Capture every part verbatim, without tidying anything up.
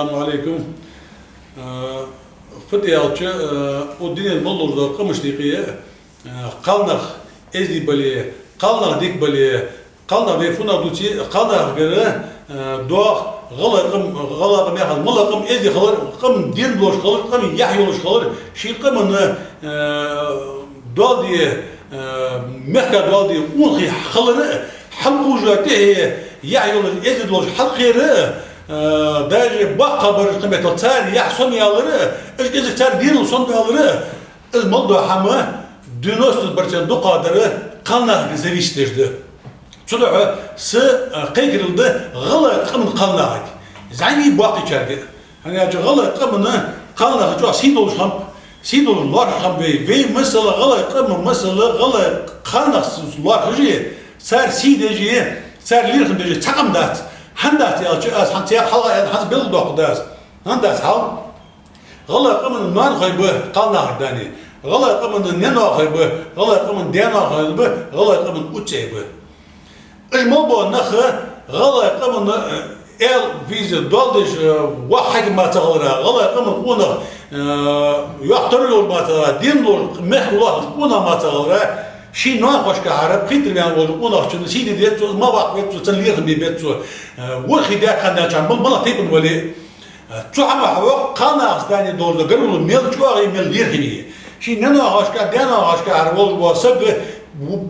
Ассаламу Ӏалайкум. Э, фу да аьлча, э, укх дунен мел долаш дола къамашта юкъе, э, кхалнах эздий бале, кхалнах дика бале, кхалнах вай фуннагӀа дувце, кхалнахагара, э, доагӀа гӀалгӀай къам, гӀалгӀай къам яхар, малагӀа къам эздий хилар, къам дин долаш хилар, къам яхь йолаш хилар, ший къаман, э, доал де, э, мехка доал де къонахий хилар, хьалкхувш тӀехье яхь йолаш, эздий долаш хьалкхер, э, даже боккхагӀбараш къамаьл, цар яхь сомаялар, уж кӀезига цар динал сомаялар, из мел дола хӀама девяносто процент дукхагӀдар кхалнахага зависит деш да. Цудухьа са, э, кхайкарал да гӀалгӀай къаман кхалнахага, зӀамига, боккхийчарга. ХӀана аьлча гӀалгӀай къаман кхалнах чӀоагӀа сий долаш хиннаб, сий долаш лоархӀаш хиннаб вай. Вай масала, гӀалгӀай къаман масала, гӀалгӀай кхалнах лоархӀаш а, цар сий деш а, цар лерхӀам беш а цхьа къам дац. ХӀана дац аьлча, аз хӀанз цхьа хьалха аьнна, хӀанз белгалдоаккхаргда аз. ХӀана дац хьал? ГӀалгӀай къаман ноанахой ба кхалнахага дани, гӀалгӀай къаман наьнахой ба, гӀалгӀай къаман даьнахой ба, гӀалгӀай къаман уццай ба. Уж мел бола нах гӀалгӀай къаман, э, аьла веза доал деш, э, воккха хьаким ма ца хилара, гӀалгӀай къаман къонах, э, йоккха тара йолаш ма ца хилара, дин долаш, мехка лоархӀаш къонах ма ца хилара, ший ноанахошкахьара пхийттара ваьнна волча къонахчун сий де деза цо, из ма баккха веза цо, цун лерхӀам бе беза цо, э, ворхӀе даьккха хиннача мел, малагӀа тайпан вале а. Цу хӀамах воккха кхалнахаца дани долаш да гаргало мел чӀоагӀа, мел лерхӀаме. Ший наьнахошка, даьнахошкахьара волаш вола саг,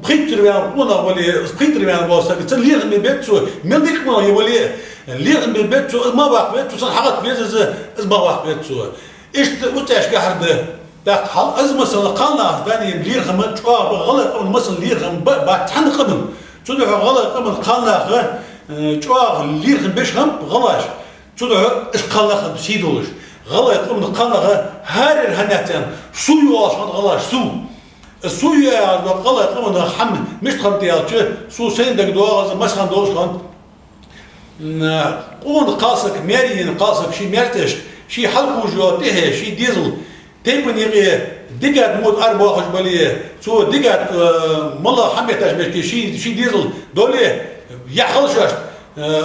пхийттара ваьнна къонах вале, пхийттара ваьнна вола саг, цун лерхӀам бе беза цо, мел дика къонах а вале, лерхӀам бе беза цо, из ма баккха веза цо, цунна хьагӀатта веза из, из ма баккха веза цо. Иштта уццашкахьара да. ТӀаккха хьал из масала кхалнахаца дани лерхӀам чӀоагӀа ба, гӀалгӀай къаман масала лерхӀам ба, бац цхьанне къаман. Цудухьа гӀалгӀай къаман кхалнаха, э, чӀоагӀа лерхӀам беш хиннаб гӀалгӀаша. Цудухьа уж кхалнах сий долаш. ГӀалгӀай къаман кхалнах хӀарера хӀанз царна сув ю оалаш хиннад гӀалгӀаша, сув. Сув ю яхар да гӀалгӀай къаман хӀама мишта хиннад аьлча, сув сайна дагадоагӀа, из массахана долаш хиннад. М, къона кхалсаг, маьре енна кхалсаг ший маьрцӀашка, ший хьалкхувш йола тӀехье, ший дезал тайпан юкъе дикагӀа мода арабоахаш бале, цо дикагӀа, э, малагӀа хӀама метташ мешке, ший, ший дезал доле, яхь хилча шоашта, э,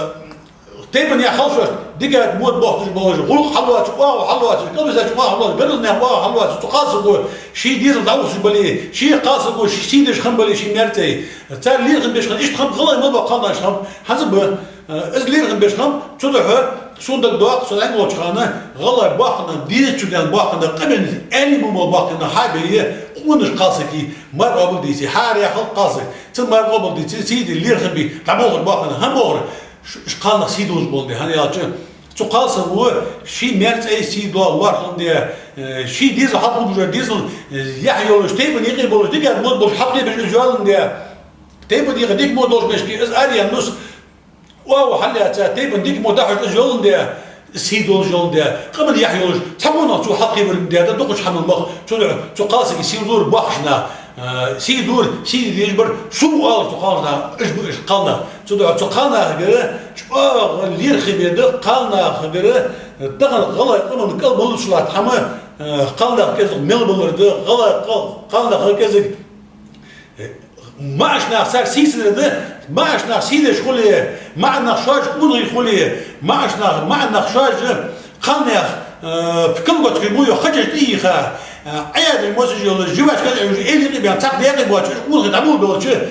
тайпан яхь хилча шоашта, дикагӀа мода боахийташ болаш, гӀулакх хьалоацаш, оагӀув хьалоацаш, кӀалбисача оагӀув хьалоацаш, гаргара наьха оагӀув хьалоацаш, цу кхалсаго ший дезал дӀавохийташ бале, ший кхалсаго ший сий деш хинна бале, ший маьрцӀай, цар лерхӀам беш хиннад, иштта хиннаб гӀалгӀай мел бола кхалнахаш хиннаб, хӀанз а ба. Э, из лерхӀам беш хиннаб, цудухьа сона дагадоаккх, со зӀамига волча хана гӀалгӀай боккхий нах, дезачу ден боккхий нах, къаман аьнна мо бола боккхий нах хьабе, къонаш кхалсага мара къоабал дийце, хӀара яхал кхалсаг, цун мара къоабал дийце, сий де, лерхӀам бе, дӀаболхар боккхий нах, хӀана бохар, ш-, ш-, кхалнах сий долаш боландаь, хӀана аьлча цу кхалсаго ший маьрцӀай сий дола лоархӀаландаь, э, ший дезал хьалкхувш, дезал, э, яхь йолаш, тайпан юкъе болаш, дикагӀа мода болаш хьалкхебеш из йоаландаь, тайпан юкъе дика мода долаш мешке, из араяьнна нус, оагӀув хьаллаьца, тайпан дика мода дӀахьош из йоаландаь, сий долаш йоаландаь, къаман яхь йолаш, цхьа къонах цо хьалкхебаргдаь да дукхача хӀаман мах, цудухьа цу кхалсага сий лора боккхийча наха, э, сий дора, сий де дезаш бар, сув оалаш цу кхалнахага, уж ба уж кхалнах. Цудухьа цу кхалнахагара чӀоагӀа лерхӀаме да, кхалнахагара, э, тахан гӀалгӀай къаман кӀал мел луш латта хӀама, э, кхалнах кӀезига мел балар да, гӀалгӀай кхал-, кхалнах кӀезига маӀача наха цар сий ца дар да, маӀача наха сий деш хуле, маӀа нах шоаш къонахий хуле, маӀача наха, маӀа нах шоаш кхалнаьха, э, калготхи мо йоах, хачаш тӀайийха, э, Ӏаьдал мосаш йола, жувачка уже эли къибен, цхьа декъе боацаш, уж къонахий дӀаболабелча,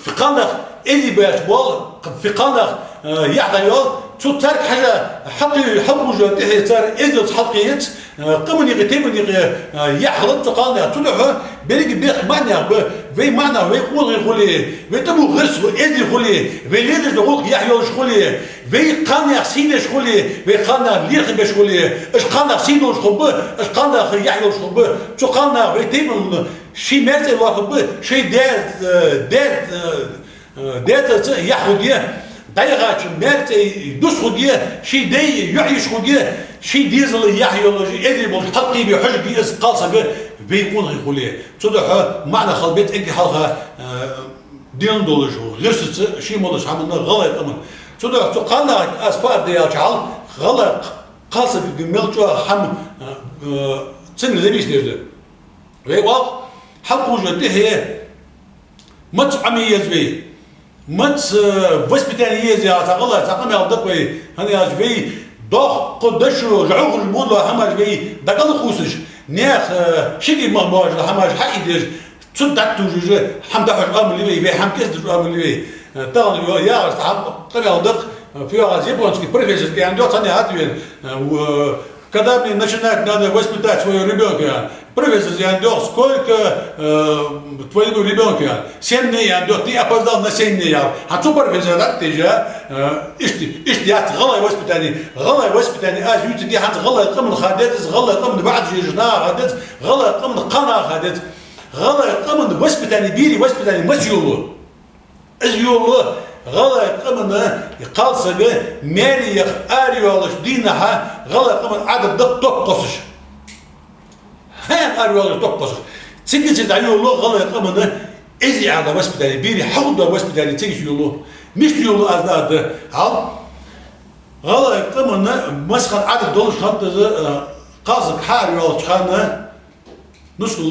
кхалнах эли беш бола, кхалнах, э, яхь дӀайоал, цу царга хьажа, хьалкхе-, хьалкхувш тӀехье цар эздел хьалкхеяц, э, къаман юкъе, тайпан юкъе, э, яхь хилац цу кхалнаьха. Цудухьа беррига бехк маӀа наьха ба, вай маӀа нах, вай къонахий хуле, вай тӀабу гӀирс ху-, эздий хуле, вай лелаш дола гӀулакх яхь йолаш хуле, вай кхалнаьха сий деш хуле, вай кхалнаьха лерхӀам беш хуле, уж кхалнах сий долаш хургба, уж кхалнах яхь йолаш хургба, цу кхалнаха вай тайпан ший маьрцӀай лоархӀаргба, ший даь, э, даь, э, э, даь цӀа яхь хургья, дӀаяхача маьрцӀай дус хургья, ший даьй йоӀ йиш хургья, ший дезал яхь йолаш, эздий болаш хьалкхебе хьожаргья из кхалсаг, вай къонахий хуле. Цудухьа маӀа нах хила беза эггара хьалха, э, дин долаш, гӀирсаца, ший молаш хӀаманна гӀалгӀай къаман. Цудухьа цу кхалнахага аз фу аргда аьлча хьал, гӀалгӀай кхалсага мел чӀоагӀа хӀама, э, цунга зависит деш да. Вай оал, хьалкхувш тӀехье маца Ӏомае еза вай, маца, э, воспитание е еза яха цхьа гӀалгӀай, цхьа къамаьл да-кх вай, хӀана аьлча вай Доккха дошо, жӀовхьараш мо дола хӀамаш вай дӀакӀалхувсаш, наьха, э, шиъ ма божа хӀамаш хьаийдеш, цу дӀатужаш, хӀама дӀахьош Ӏамал я вай, вай хӀама кӀезигдеш Ӏамал я вай. Э, тахан йо-, яхаш хӀама къамаьл да-кх, э, фу йоах, японский профессор аьнна йоах, цхьанне хьатӀавена, э, в-, когда мне начинать надо воспитать своего ребёнка, профессор аьнна йоах, сколько, э, твоему ребёнку? Семь дней, аьнна йоах, ты опоздал на семь дней, йоах. ХӀанз цу профессора дӀатеже, э, иштта, иштта яц гӀалгӀай воспитани. ГӀалгӀай воспитани аз ювцаргья хӀанз гӀалгӀай къаман ха деза, гӀалгӀай къаман ваӀаз еш наха ха деза, гӀалгӀай къаман кхаь наха ха деза. ГӀалгӀай къаман воспитани, берий воспитани маса йола. Из йола гӀалгӀай къаман кхалсаг маьре яха арайоалача дийнахьа гӀалгӀай къаман Ӏадат да-кх топ кхоссаш. ХӀана арайоалача топ кхоссаш? Цига ца дӀайола гӀалгӀай къаман эздий Ӏаьдала воспитани, берий хьалхадола воспитани цига ца йола. Мишта йола аз дӀаала? Хьал, гӀалгӀай къаман масса хана Ӏадат долаш хиннад из, э, кхалсаг хьаарайоалача хана, нускал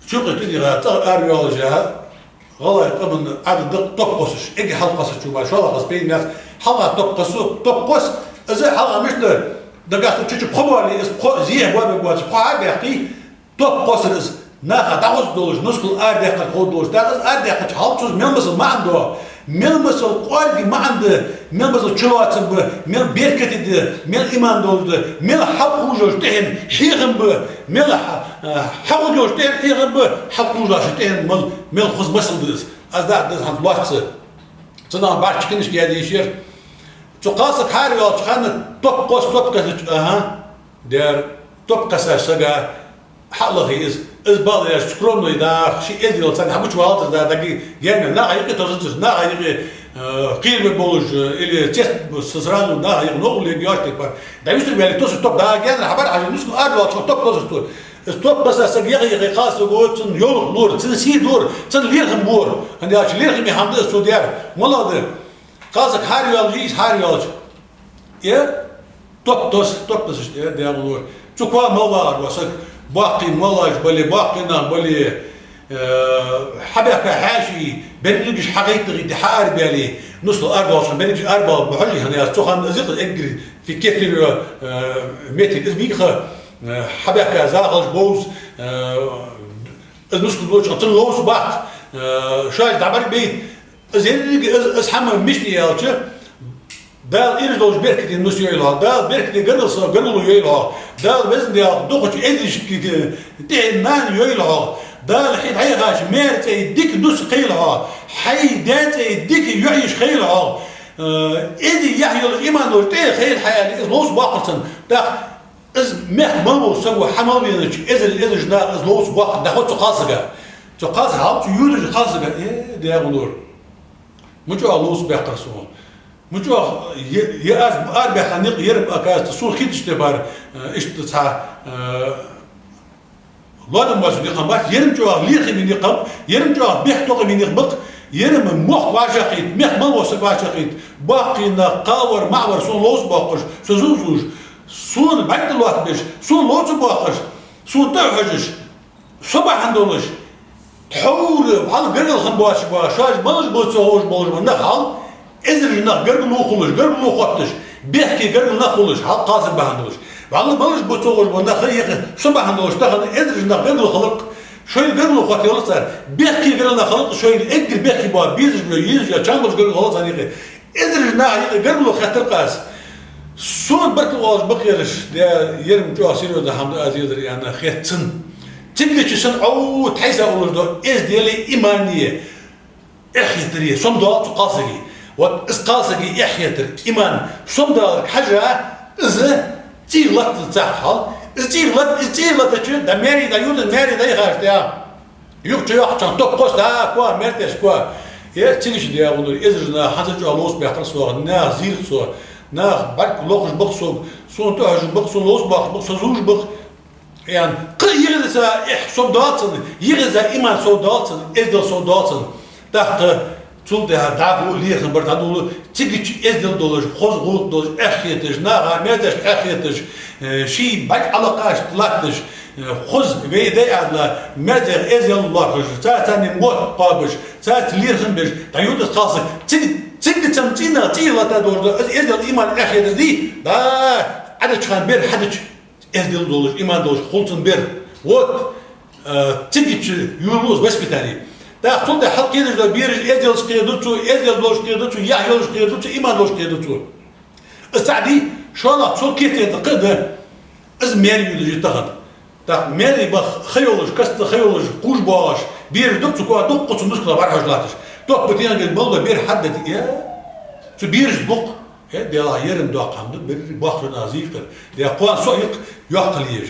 чукхе тӀадийгӀа, цӀагӀа арайоалаш, гӀалгӀай къаман Ӏадат да-кх топ кхоссаш, эггара хьалха кхоссача мара, шоллагӀа кхосса пайда яц, хьалха топ кхосс, топ кхосс, из хьалха мишта да, дагахьа чу-чу пхо боале, из пхо зехьа боабе боацаш, пхо хьабаьккхе, топ кхоссар из, наха дӀахозаш долаш, нускал арадаьккхар ховш долаш, тӀаккха из арадаьккхача хьал цо мел масал маӀан да, мел масал кӀоарга маӀан да, мел масал чулоацам ба, мел беркате да, мел иман долаш да, мел хьалкхувш йолаш тӀехьен хьехам ба, мел хьа-, э, хьалкхувш йолаш тӀехьен хьехам ба, хьалкхувш йолаш тӀехьен мел, мел хоза масал да из. Аз дӀаала деза хӀанз лоацца. Цу наха бӀарчча книжка яде йиш яр. Цу кхалсаг хьаарайоалача хана топ кхосс, топ кхоссача, аха, дера, топ кхоссача сага хьалахе из, из бала яш, скромный да, ший эздел царна хьабуча валлалца да, даги генна, наха юкъе тосацаш, наха юкъе, э, кхераме болаш, э, или цец с-, сразу наха юкъе новкъарле йоаш текпар. ДӀаюсар ваьле тосаш топ, да генна хьабар хьажа, нускал арадоалача топ кхоссаш топ. Из топ кхосса саг яха-яха кхалсаго цун йовлакх лора, цун сий дора, цун лерхӀам бора. ХӀана аьлча лерхӀаме хӀама да из цо даьр. МалагӀа да? Кхалсаг хьаарайоалаш, из хьаарайоалача, э, топ тосс, топ тоссаш, э, дегӀ лора. Цу коа мел вагӀаш вола саг, боккхий моллаш бале, боккхий нах бале, э, хьабаьхка хьаьший, берригаш хьагӀайта-гӀайта хьаарабаьле, нускал арадоалача берригаш арабала бохьаш, хӀана аьлча цу хана из я-кх эггара фикетиро, э, моттиг из бийха, э, хьабаьхка захалаш бовз, э, из нускал долча хана цунна ловца баккха, э, шоаш дӀабӀаргабайта. Из еррига, из, из хӀама мишта я аьлча, Дала ираз долаш беркате нус йойла хьох, Дала беркате гаргара саг, гаргало йойла хьох, Дала Веза Даьла дукхача эздийча тӀехьен нана йойла хьох, Дала хье дӀаяхача маьра цӀей дика нус кхийла хьох, хьай даь цӀей дика йоӀ-йиша хийла хьох, э, эздий яхь йолаш иман долаш тӀехье хийла хьо аьле, из ловца боаккхар цунна. ТӀаккха из мехка мел вола саг ва хьа мел венача, эзар, эзараш наха из ловца боаккхар дӀахо цу кхалсага. Цу кхалсага, хьал цу юртарча кхалсага, э, дегӀ лора. Мича оаха ловца баьккхар сона? Мича оаха, е-, е аз арабаьхка никъ яр-м, оказывается, сона хеташ тӀабар, э, иштта цхьа, э, лоадам бац никъ-м бац, ер-м чӀоагӀа лерхӀаме никъ-м, ер-м чӀоагӀа бехктокхаме никъ ба-кх, ер-м мохк вӀашагӀкхийтта, мехка мел вола саг вӀашагӀкхийтта, боккхий нах, кхалвар, маӀвар сона ловца боаккхаш, со зувш-зувш, сона бӀарг тӀа лоаттабеш, сона ловца боаккхаш, сона тӀа а хьожаш, со бахьан долаш, тхьовра, вӀалла гаргара хинна боацаш бола, шоаш малаш ба ца ховш болаш бола нах хьал, эзараш нах гаргало хулаш, гаргало хотташ, бехке гаргара нах хулаш, хьал кхалсаг бахьан долаш. ВӀалла малаш ба ца ховш бола нах, ехе, со бахьан долаш, тахан эзараш нах гаргало хилар-кх, шоайла гаргало хоттаелар цар, бехке гаргара нах хилар-кх, шоайла эггара бехке бола, безаш бола, езаш бола, чам болаш гаргало хилар цар ехе. Эзараш наха юкъе гаргало хеттар-кх аз. Сона баркал оалаш ба-кх ераш, да, ер-м чӀоагӀа серьёзно хӀама да аз езар аьнна хет цунна. Цигача санна Ӏову тхьайса уллаш дола эздели имани эхь-хетари сомадоал цу кхалсага. Вот из кхалсага эхь-хетар, иман сомадаларга хьежжа, из цӀий латтац цхьаккха хьал. Из цӀий лат-, из цӀий латтача, да маьре дӀаювц, маьре дӀаяхача тӀехьа юха чу йоаккхача хана топ кхосс, да, коа, маьре тешаш коа. Э, цигача, дегӀ лора, эзараш наха хӀанз а чӀоагӀа ловца баьккхар сох, наха зийрт со, наха бӀарг лохаш ба-кх сога, сона тӀа хьожаш ба-кх, сона ловца боаккхаш ба-кх, со зувш ба-кх. Ян, кхы йигӀаза эхь сомадоал цунна, йигӀаза иман сомадоал цунна, эздел сомадоал цунна. ТӀаккха цул тӀехьа дӀахо лерхӀам бар дӀадоладу, цигача эздел долаш, хоза гӀулакх долаш, эхь-хеташ, наха маьре дешашта эхь-хеташ, э, ший бӀарг Ӏолакхаш латташ, э, хоза вай дай Ӏаьдала маьре деха эздел лоархӀаш, царца царна мотт кхоабаш, царца лерхӀам беш, дӀаювц из кхалсаг. Цига, Цига цхьан цӀийнах цӀий лата долаш да, из эздел иман эхь хетар дий? Да, Ӏадача хана бер хьадича, эздел долаш, иман долаш хул цун бер. Вот, э, цига чу юлуз воспитание. ТӀаккха цул тӀехьа хьалкхедаш да бераш, эзделца кхеду цо, эздел долаш кхеду цо, яхь йолаш кхеду цо, иман долаш кхеду цо. Из цхьа дий, шоллагӀа цул кхетаде да кхы да. Из маьре йодаш я тахан. ТӀаккха маьре баха ха йолаш, каста ха йолаш, кхувш боагӀаш, бераш да-кх цу коа дуккха цу нускала бӀарахьожа латташ. Топ ба тӀенга мел да бер хьаддати, э? Цу берашта букъ, э, Даьла, ер-м доккха хӀама да, берригаш боккхагӀча наха зийкхар. Даьла, кхоана со а йикх, йоккха хила езаш.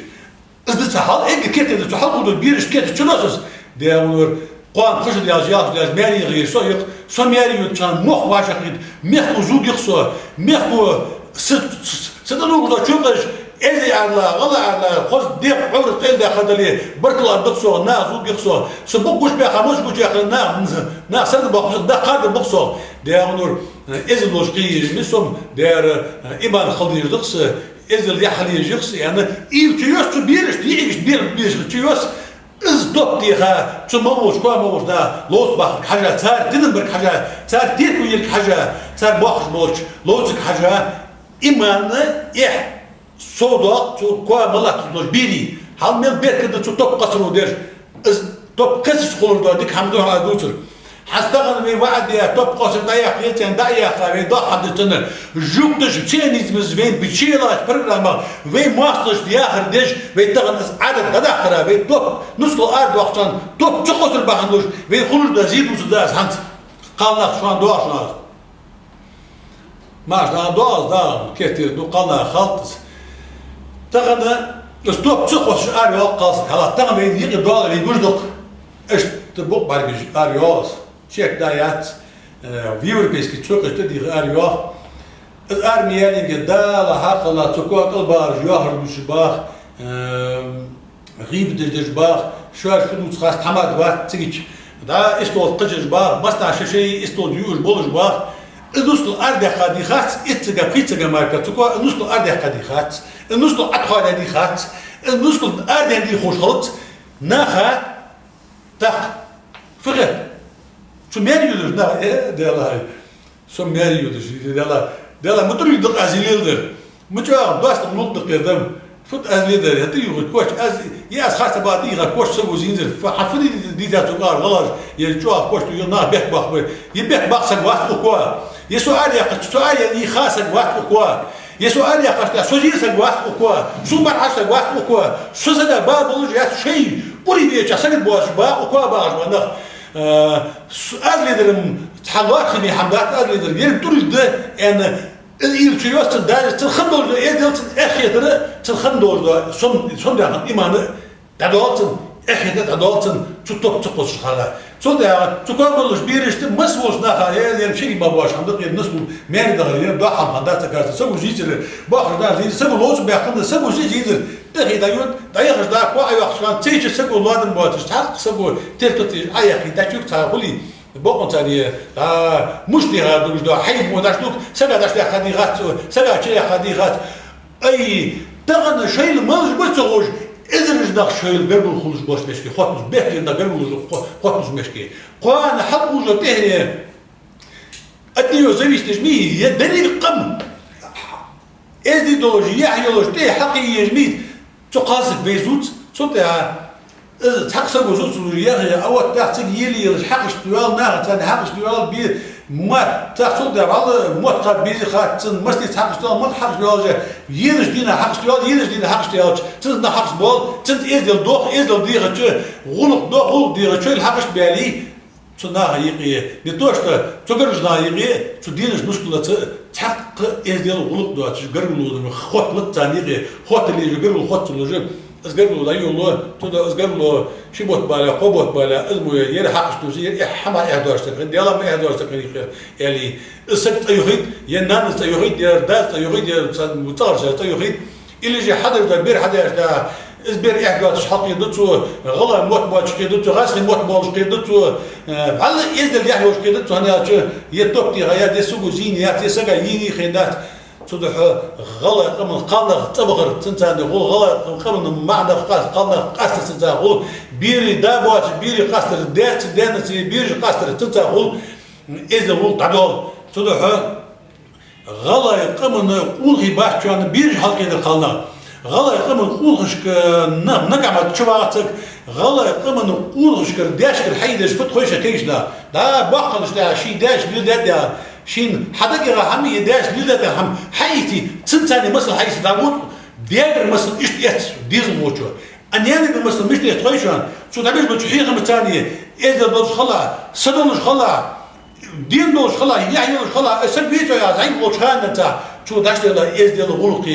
Из да цхьа хьал, эггара кхетаде да цу хьалху дола берашта кхетаде чу носас. Даьла, вар, кхоана кхаша даьлча, ялх даьлча, маьре йода езаш со а йикх, со маьре йодача хана мохк вӀашагӀкхийтта, мехко зувргья-кх со, мехко с-, с-, са тӀа нугаш да чукхаш, эзди арла, гӀалгӀай арла, хоза дегӀ, Ӏоврат къайладаьха дале, баркал аргда-кх сох, наха зувргья-кх со, со букъ гучабаьха, моча гучаяьха, наха, наха сагота бохкаш, наха кхардаш ба-кх сох. Даьла, вар, эздел долаш кхе езаш ма вий со, Даьла, иман хила дезаш да-кх са, эздел яхь хила езаш я-кх са, аьнна, уйла чу йоаца цу берашта, йиӀигашта бер бешха чу йоаца, из топ теха, цу мел волча, коа мел волча наха ловца бахарга хьажа, цар тидам барга хьажа, цар терко ерга хьажа, цар бохкаш болча ловцарга хьажа, иман эхь совдоаккх цу коа мел латташ долча берий. Хьал мел беркат да цу топ кхоссаро дераш. Из топ кхессача хулаш дола дика хӀама да аз дувцар. ХӀанз тахан вай ваӀад даь, топ кхоссар дӀаяьккха, ецен дӀаяьккха, вай доккха хӀама да цунна. Жугташа, цигӀанизмаша вайна бичелаш программах, вай моастагӀашта яхар деш, вай тахан из Ӏадат дӀадаккхара, вай топ нускал арадоаккхача хана, топ чукхоссар бахьан долаш, вай хулаш да зе дувцаргда аз хӀанз. Кхалнах шоана доагӀа шоана аз. Маша, дагӀа доагӀа аз, дагӀа, кертера ду, кхалнаха халтас. Тахан из топ ца кхоссаш аравоагӀа кхалсаг хьалха, тахан вайна юкъе доагӀа вай гуш да-кх. Иштта букъ бӀаргаш аравоагӀа из. Чек да яц, э, в европейский цокъаш тӀадийха аравоагӀа. Из арми ялинге Дала хьакхалла цу коа тӀалбараш йоахар дувцаш бах, э, гӀийбаташ деш бах, шоаш фу дувц хац, тхьамада вац цигача. ДӀа истол кхаьчаш бах, массанахьа шоай-шоай истол юаш болаш бах. Из нускал арадаьккха дий хац, итт сага, пхийтта сага мара цу коа, из нускал арадаьккха дий хац. Из нускал Ӏотхоадаь дий хац. Из нускал арадаьнна дий ховш хилац наха. ТӀаккха фу хет? Цу маьре йодача наха, э, Даьла, хӀай, со маьре йодаш, Даьла, Даьла, ма тӀуруг да-кх аз из леладер. Ма чӀоагӀа доастам лулда-кх ер дам. Фуд аз леладер, хӀаьта юха коч, аз, е аз харцахьа баха дийха коч саго зийнзар. Фу, хьан фу ди-, ди-, дийца цу кӀара гӀалаш, е чӀоагӀа коч ду, е нах бехк баккха бай. Е бехк баккха саг вац укх коа. Е со араяьккхача, со араяьнна йийха саг вац укх коа. Е со араяьккхача, со зе саг вац укх коа. Сона бӀарахьажа саг вац укх коа. Со сага ба болаш яц, шоай пӀури беча сагот боацаш ба укх коа багӀаш ба нах. Э, с-, аз леладер-м цхьа лоархӀаме хӀама дац, аз леладер ер-м тӀуруг да, аьнна, из уйла чу йоаца цун, даже цун хинна долаш дола эздел цун эхь хетар, цун хинна долаш дола сом-, сомадаь хинна иман дӀадоал цун, эхь хетар дӀадоал цун, цу топ ца кхоссача хана. Цул тӀехьагӀа цу коа мел болча берашта, масса волча наха, э, ер-м шерий ма боацаш хӀама да-кх, ер нускал маьре дахар, ер-м доккха хӀама хиннадац, цу коа саго зийцар, боккхагӀча наха зийцар, саго ловца баьккха хиннад, саго зе зийнзар, тӀехье дӀайода, дӀаяхаш да, коа Ӏойоаккхача хана, цайча саго ладам боацаш, цхьаккха саго теркал ца еш Ӏояьккхе, дӀачуяьккхе цхьа хулий. Бокъонца дий, а, мишта дийха дугаш да, хьайба мо даш дуг, сага даш даьккха дий хац, сага чу яьккха дий хац. Ай, тахан шоайла малаш ба ца ховш, эзараш нах шоайла гаргало хулаш болча мехка хотталуш, бехке нах гаргало хо-, хотталуш мехка. Кхоана хьалкхувш тӀехье, от неё зависит ма йий, е деррига къам эздий долаш, яхь йолаш, тӀехье хьакхе езаш ма йий, цу кхалсага вай зувц, цул тӀехьа из цхьаккха саго зувцалуш яхе, а вот тӀаккха цига елаелаш хьакхашта ваьнна, наха царна хьакхашта ваьнна, бе, мотт, тӀаккха цул тӀехьа вӀалла мотт кхаба беза хац цунна, массанена хьакхашта ваьнна, мотт хьакхашта ваьлча, енаш дийнахьа хьакхашта ваьлча, енаш дийнахьа хьакхашта ваьлча, цунна хьакхашта боал, цунца эздел дох, эздел дийхача, гӀулакх дох, гӀулакх дийхача, шоайла хьакхашта баьле, цу наха юкъе, не то что цу гаргарча наха юкъе, цу динан нускалаца цхьаккха эздел, гӀулакх доацаш гаргало дола хотталуц царна юкъе, хотталуш гаргало хотталуш, из гаргало дӀайолалу, цудухьа из гаргало ши бутт бале, кхо бутт бале, из мо ер хьакхашта дувца, ер эхь хӀама эхь доацаш саг хиннад, Даьла ма эхь доацаш саг хиннад, аьле. Из саг цӀа йохийт, е нанас цӀа йохийт, е дас цӀа йохийт, е цӀагӀарчар цӀа йохийт. Или же хьадеш да, бер хьадеш да, из бер эхь доацаш хьалкхеду цо, гӀалгӀай мотт боацаш кхеду цо, гӀазкхий мотт болаш кхеду цо, э, вӀалла эздел яхь йолаш кхеду цо, хӀана аьлча, е топ тӀехьа яц, е саго зийна яц, е сага йийна хиннадац. Цудухьа гӀалгӀай къаман кхалнах цӀабахар цунца хул, гӀалгӀай къаман маӀа нах къас-, кхалнах къастар цунца хул, берий да боацаш, берий къастар, даьца, даьнаца, бераш къастар цунца хул. Эздел, гӀулакх дӀадоал. Цудухьа гӀалгӀай къаман къонахий бац чоана бераш хьалкхедар кхалнах. ГӀалгӀай къаман къонахашка на-, нагахьа ма чувагӀа саг, гӀалгӀай къаман къонахашкара даьшкара хьаийдеш фуд хой шоана кегийча наха. Да, боккхагӀча наха ший даьша леладаьд яхар, шийна хьадагӀа хӀама е даьша леладаьд яхар хӀама хьаийцай, цунца царна масал хьаийца дӀагӀоргда даьгара масал иштта эц дезалхочо. А наьнагара масал мишта эц хой шоана, цо дӀабеш болча хьехамца царна эздел долаш хила, са долаш хила, дин долаш хила, яхь йолаш хила, э, саг вецо яхаш зӀамига волча хана цо дӀачудилла эздел, гӀулакх,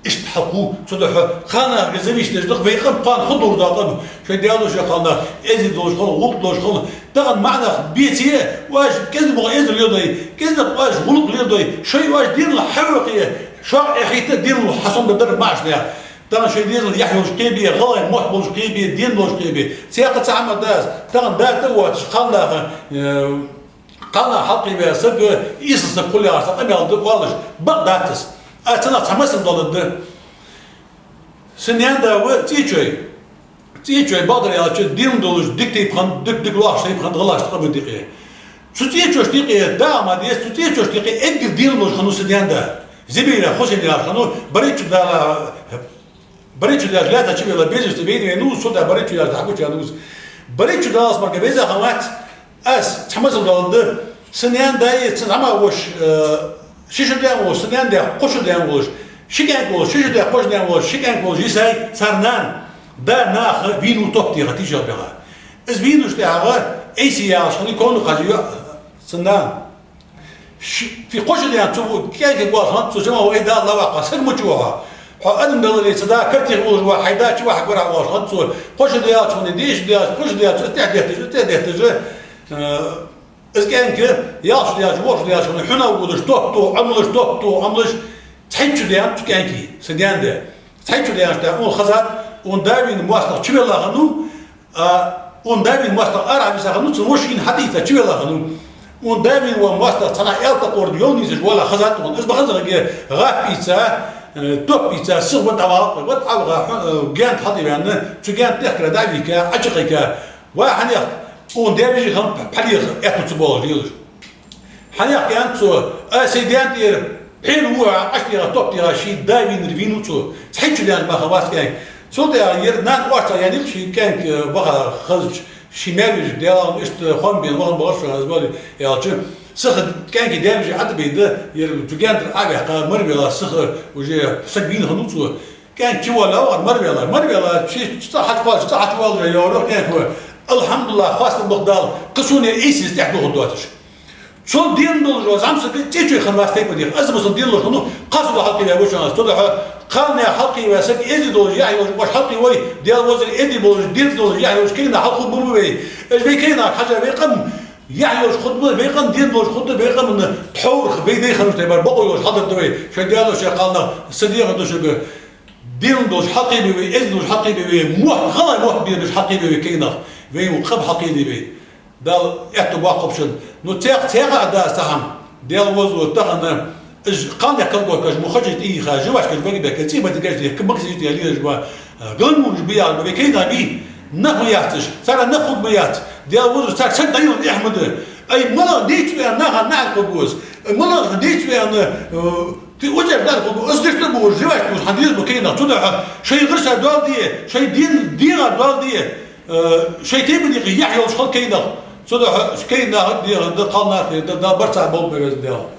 иштта хьалкхувл. Цудухьа кхалнаха зависит деш да-кх вай къам, кхалнах хургдолаш да къам. Шоай Даьла луш я кхалнах, эздий долаш хила, гӀулакх долаш хила. Тахан маӀа нах беце, оаш кӀезига-м эздел леладой, кӀезига-м оаш гӀулакх леладой, шоай оаш динал хьавоаккхе, шоаш эхийта динал хьасомадаргдар маӀача наьха. Тахан шоай дезал яхь йолаш кхебе, гӀалгӀай мотт болаш кхебе, дин долаш кхебе. Цхьаккха цхьа хӀама дац, тахан дата а воацаш кхалнаха, э, кхалнаха хьалкхеваь саг, эсала саг хул яхаш цхьа къамаьл да оалаш, бакъ дац из. Аз цунах цхьа масал даларгда. Са наьна-да ва ЦӀечой. ЦӀечой, бакъдар аьлча, дин долаш дика тайпа хиннад, дика, дика лоархӀаш тайпа хиннад гӀалгӀашта къаман юкъе. Цу ЦӀечошта юкъе, дагӀа ма деза, цу ЦӀечошта юкъе эггара дин долаш хиннав са наьна-да. Зибиров Хьусейн яхаш хиннав, Барайчу Дала, Барайчу Дала лаьца чувелла, без вести вайна венав из, со да Барайчу Дала хьагуча венав из. Барайчу Дала мара веза хиннавац. Аз цхьа масал даларгда. Са наьна-да е цун зӀамига воша, э, ши шу даьнна волаш, са наьна-да кхо шу даьнна волаш, ши кӀаьнк волаш, ши шу даь кхо шу даьнна волаш, ши кӀаьнк волаш йисай цар нана, да наха вийнав топ теха, тийшал беха. Из вийнавча тӀехьагӀа Эйси яхаш хиннай Ковнах-Хьажий йоӀ, цун нана. Ши-, фи кхо шу даьнна цу кӀаьнкага оалаш хиннад цо: «Жамал, вай Дала лаваккха, саг ма чу ва хьо. Хьо адам даларе, цу да картех волаш ва, хьай да чу вахьа гора», — оалаш хиннад цо. Кхо шу даьлча хьона, диъ шу даьлча, кхо шу даьлча, из тӀехьа детташ, из тӀехьа детташ, э, из кӀаьнк ялх шу даьлча, ворхӀ шу даьлча хьона, хьунагӀа водаш топ тоха, Ӏамалаш топ тоха, Ӏамалаш. Цхьайтта шу даьннад цу кӀаьнка, са наьна-да. Цхьайтта шу даьннача тӀехьа цун хоза да, цун да вийна моастагӀа чувелла хиннав, а, цун да вийна моастагӀа арахьа виса хиннав, цун воша шийна хьатӀаийца чувелла хиннав. Цун да вийна вола моастагӀа цхьаннахьа аьлта къорда йолнийсаш вола хоза да хьона. Из бахаза хиннад гӀап ийца, э, топ ийца, сиха ват Ӏаваха, ват Ӏаваха, хьо-, э, гаьна тӀа хьалтӀаваьнна, цу гаьна тӀехкара дӀавийха, Ӏочукхайка. Ва хьанех, цун даь-вежарий хиннаб пхьа-, пхьалех аьттув цу болаш лелаш. Хьанех, аьннад цо, а, сай даьна тӀера пхьера вуха, Ӏочутеха, топ теха, ший да вийнар вийнав цо. Цхьайтта шу даьннача мара вац кӀаьнк. Цул тӀехьагӀа ер нана орцагӀа яьннай-кх ший кӀаьнк, э, ваха хозача, ший маьр-вежарашка, Даьла, иштта хоам бена вахана багӀаш ва аз, вале, аьлча, сиха кӀаьнка даь-вежарий Ӏа тӀабайда, ер цу гаьна тӀара Ӏоваьккха, мара велла, сиха уже саг вийна хиннав цо. КӀаьнк чувоалавар, мара веллар, мара веллар, ший цӀагӀа хьачувоалаш, цӀагӀа хьачувоалаш йоагӀар кӀаьнк ва. Алхьамдулиллахь, хоастам ба-кх Далла, кхы сона Эйсис тӀехьа дохаргдоацаш. Цул дин долаш вола зӀамсаг ЦӀечой хиннавац тайпан дехар. Из масал дин долаш хиннав, кхалсаго хьалкхеваь ва шоана аз. Цудухьа кхалнаьха хьалкхеваь саг, эздий долаш яхь йолаш, оаш хьалкхевой, Даьла возаре, эздий болаш, дин долаш яхь йолаш кегий нах хьалкхувргба вай. Уж вай кегий нах хьажа, вай къам яхь йолаш хургда, вай къам дин долаш хургда, вай къаман тхьовра вай дай хиннача тайпара бокъо йолаш хьалдаргда вай. Шоай Даьла луш я кхалнах, са дехар да шуга. Дин долаш хьалкхебе вай, эздий долаш хьалкхебе вай, мотт, гӀалгӀай мотт бе безаш хьалкхебе вай кегий нах, вай укх къам хьалкхеде вай. Дала аьттув боаккхалба шун. Ну, цхьаькха, цхьаькха а дац цхьа хӀама. Даьла возалва тахан, уж кхалнаьха калгойкаш, мухачи тӀехьа, жувачкаш багабаьхка, цӀий бадигаш дехка, магазин тӀа лелаш ба, галмургаш ба яхаш ба, вай кегий нах бий, нах ма яц уж, цар нах хургма яц. Даьла возалва, цар саг дӀайилла эхь ма да. Ай, малагӀа дийца веана наха наӀар хургва из. Ай, малагӀа дийца веана, э, Ти узер дар хургва, из гишта бувш, живаш бувш, хьан деза ба кегий нах. Цудухьа шоай гӀирсах доал де, шоай дин, дегӀах доал де, э, шоай тайпан декъе яхь йолаш хила кегий нах. Цудухьа кегий нах дегӀа да, кхалнах да, да барца болба веза Даьла.